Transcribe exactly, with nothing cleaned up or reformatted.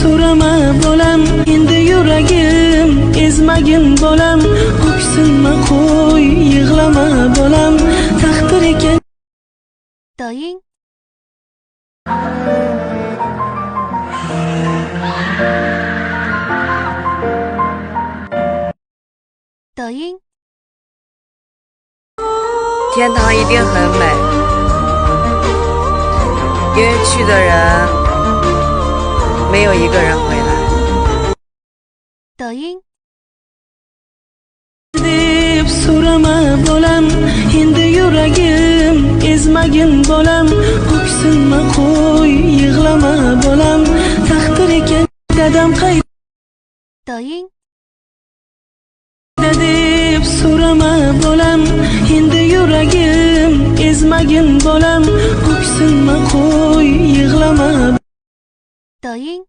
سورىما بالام، ئەمدى يۈرىكىم ئەزمىگىن بالام، ئۆكسۈنمە قوي، يىغلاما بالام، تەقدىر ئىكەن. دايىڭ. دايىڭ. 天堂一定很美，因为去的人没有一个人回来。 دايىڭ. دەپ سورىما بالام، ئەمدى يۈرىكىم ئەزمىگىن بالام، ئۆكسۈنمە قوي، يىغلاما بالام، تەقدىر ئىكەن. دادام قايت. دايىڭ. دەپ سورىما بالام، ئەمدى يۈرىكىم ئەزمىگىن بالام، ئۆكسۈنمە قوي، يىغلاما. دايىڭ.